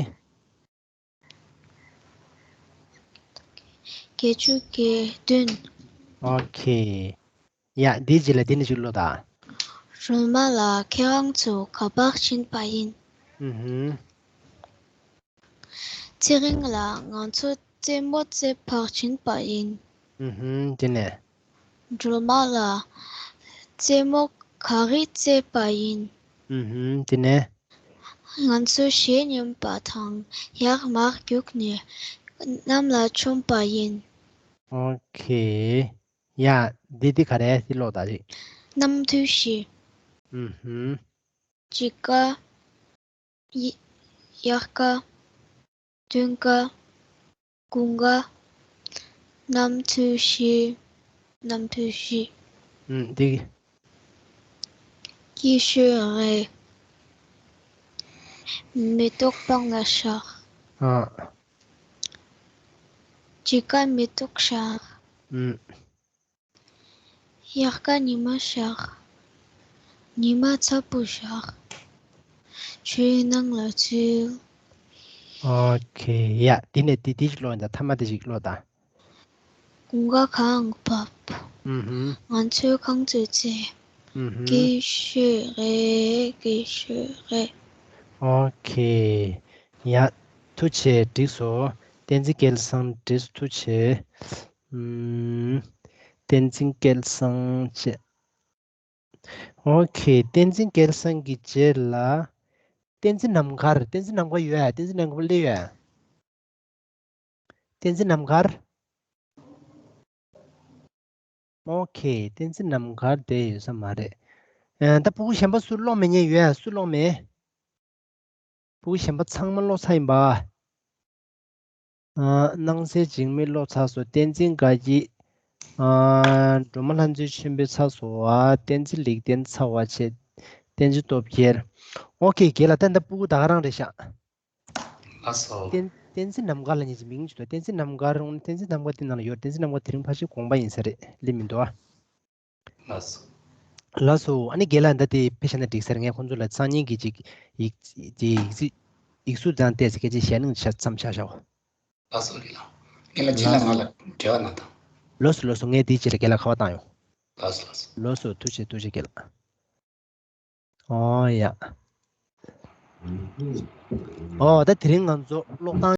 བརྒྱད་ཅུ་གྱ་བདུན། ཨོ་ཁེ། ཡ། འདིའི་རྗེས་ལ་འདི་ནས་ཅིག་ཀློག་དང་། སྒྲོལ་མ་ལགས། ཁྱེད་རང་ཚོ་ག་པར་ཕྱིན་པ་ཡིན། ཨུ་ཧུམ། ཚེ་རིང་ལགས། ང་ཚོ་རྩེད་མོ་རྩེ་བར་ཕྱིན་པ་ཡིན། ཨུ་ཧུམ། དེ་ནས། སྒྲོལ་མ་ལགས། རྩེད་མོ་ག་རེ་རྩེས་པ་ཡིན། ཨུ་ཧུམ། དེ་ནས། ང་ཚོ་གཞས་ཉན་པ་དང་ཡར་མར་རྒྱུགས་ནས་གནམ་ལ་མཆོངས་པ་ཡིན། ཨོ་ཁེ། ཡ། འདི་འདི་ག་རེ་འདི་ཀློག་དང་ཅིག་གནམ་དུས་བཞི། ཨུ་ཧུམ། དཔྱིད་ཀ། ཡི། དབྱར་ཀ། སྟོན་ཀ། དགུན་ཀ། གནམ་དུས་བཞི། གནམ་དུས་བཞི། ཨུམ། འདི། སྐྱིད་ཤོས་རེད། མེ་ཏོག་སྤང་ལ་བཞག་ཨ། དཔྱིད་ཀ་མེ་ཏོག་བཞག་ཨུམ། དབྱར་ཀ་ཉི་མ་བཞག་ཉི་མ་ཚ་པོ་བཞག་ཆུའི་ནང་ལ་ཚུད། ཨོ་ཁེ། ཡ། འདི་ནས་འདི་འདི་ཞིག་ཀློག་ཡིན་ད། ཐ་མ་འདི་ཞིག་ཀློག་དང་། དགུན་ཁ་གངས་བབས། ཨུ་ཧུམ། ང་ཚོས་རྐང་རྩེད་རྩེ། ཨུ་ཧུམ། སྐྱིད་ཤོས་རེད། སྐྱིད་ཤོས་རེད། ཨོ་ཁེ། ཡ། ཐུགས་རྗེ་ཆེ། འགྲིག་སོང་། བསྟན་འཛིན་སྐལ་བཟང་བྲེལ་ཐུག་ཆེ། ཨུམ། བསྟན་འཛིན་སྐལ་བཟང་བྱས། ཨོ་ཁེ། བསྟན་འཛིན་སྐལ་བཟང་གི་རྗེས་ལ། བསྟན་འཛིན་ནམ་མཁར། བསྟན་འཛིན་ནམ་མཁར་ཡོད་ཨ། བསྟན་འཛིན་ནམ་མཁར་སླེབས་ཡོད་ཨ། བསྟན་འཛིན་ནམ་མཁར། ཨོ་ཁེ། བསྟན་འཛིན་ནམ་མཁར་བསྡད་ཡོད་ས་མ་རེད། ཨ། ད་ཕྲུ་གུ་གཞན་པ་སུ་ཀློག་མེད་མཁན་ཡོད་ཨ། སུ་ཀློག་མེད། ཕྲུ་གུ་གཞན་པ་ཚང་མ་ཀློག་ཚར་ཡིན་པ། ཨ། སྣང་གསལ་འཇིགས་མེད་ཀློག་ཚར་སོང་། བསྟན་འཛིན་དགའ་སྐྱིད། ཨ། སྒྲོལ་མ་ལྷ་མཛེས་ཆོས་འཕེལ་ཚར་སོང་། ཨ། བསྟན་འཛིན་ལེགས་ལྡན་ཚར་བ་བྱས། བསྟན་འཛིན་སྟོབས་རྒྱལ། ཨོ་ཁེ། རྒན་ལགས། ད་ད་ཕྲུ་གུ་ད་ག་རང་རེད་ཤག་ལགས་སོ། བསྟན་བསྟན་འཛིན་ནམ་མཁར་ལབ་མཁན་ཅིག་མིང་ཅིག་འདུག་བསྟན་འཛིན་ནམ་མཁར། འོང་ན་བསྟན་འཛིན་ནམ་མཁར་དེ་ནང་ལ་ཡོད། བསྟན་འཛིན་ནམ་མཁར་དེ་རིང་ཕལ་ཆེར་དགོངས་པ་ཡིན་ས་རེད། སླེབས་མི་འདུག་ཨ། ལགས་སོ། ལགས་སོ། ཨ་ནི་རྒན་ལགས། ད་དེ་དཔེ་བཞག་ན་འགྲིག་ས་རེད། ངས་ཁོང་ཚོ་ལ་སང་ཉིན་གྱི་ཅིག་ཡིག་དེ་ཡིག་གཟུགས་ཡིག་གཟུགས་དང་བལྟས་ཚེ་སྐད་ཆ་བཤད་གནང་བྱས་མཚམས་བཞག་བཞག་ལགས་སོ། རྒན་ལགས། རྒན་ལགས་ཕྱི་ལ་ང་ལ་འབྲེལ་བ་གནང་དང་། ལགས་སོ། ལགས་སོ། ངས་དེའི་རྗེས་ལ་རྒན་ལགས་ཁ་པར་བཏང་ཡོང་། ལགས་སོ། ལགས་སོ། ལགས་སོ། ཐུགས་རྗེ་ཆེ། ཐུགས་རྗེ་ཆེ་རྒན་ལགས། ཨོ་ཡ། ཨོ་ད་དེ་རིང་ང་ཚོ་ཀློག་སྟངས།